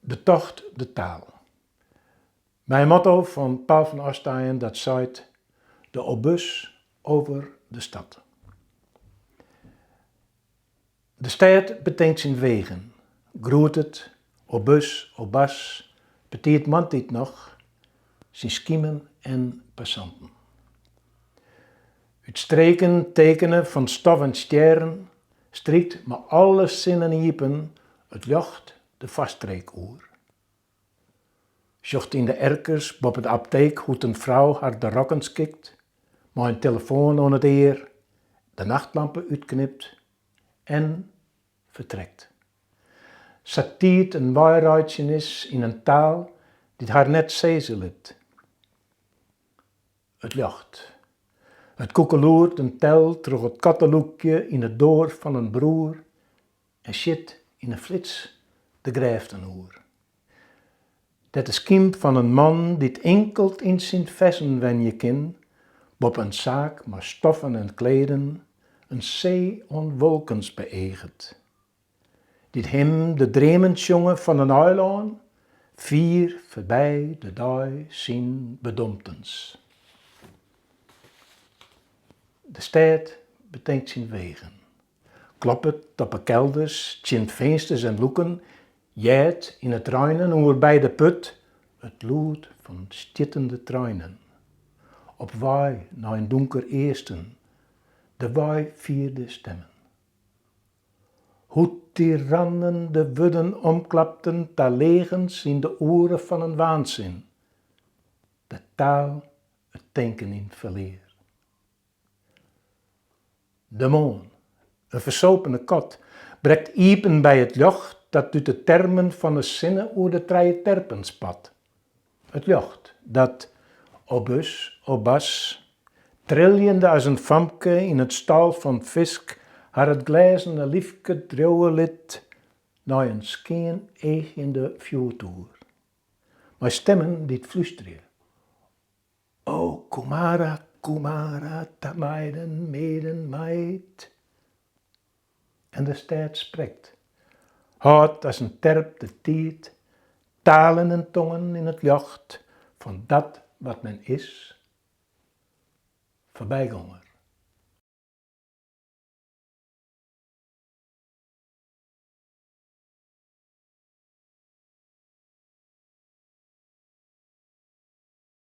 Betocht de taal. Mei in motto fan Paul van Ostaijen dat seit, De obus over de stad. De stêd betinkt syn wegen, groetet, obus, obas, betiid moarntiid noch, syn skimen en passanten. Ut streken tekene fan stof en stjerren, strykt mei alle sinnen iepen it ljocht de foarstreek oer. Sjocht yn de erkers boppe de apteek hoe't in frou har de rokken skikt, mei in telefoan oan it ear, de nachtlampe útknypt en fertrekt. Sa't tiid in weireitsjen is yn in taal dy't har net sizze lit. It ljocht. It koekeloert in tel troch it kattelûkje yn 'e doar fan in broer en sjit yn in flits de grêften oer. Dêr't de skym fan in man dy't inkeld yn syn fersen wenje kin, boppe in saak mei stoffen en kleden in see oan wolkens beëaget. Dy't him de dreamen sjonge fan in eilân, fier foarby de dei syn bedomtens. De stêd betinkt syn wegen. Kloppet op 'e kelders, tsjin finsters en lûken, heart yn it reinen oer by de put it lûd fan stjittende treinen. Op wei nei in dûnker easten, de wei fierde stimmen. Hoe't tirannen de wurden omklapten ta leagens yn de oere fan in waansin, de taal it tinken yn ferlear. De moarn, in fersopene kat, brekt iepen by it ljocht dat út de termen fan 'e sinne oer de trije terpen spat. It ljocht dat, obus, obas, triljende as in famke yn it stal fan fisk har it glêzene lyfke driuwe lit nei in skean eagjende fjoertoer. Mei stimmen dy't flústerje. O Kumara, Kumara, ta meiden, meden, meid. En de stêd sprekt. Hâldt as in terp de tiid, talen en tongen yn it ljocht fan dat wat men is, foarbygongen.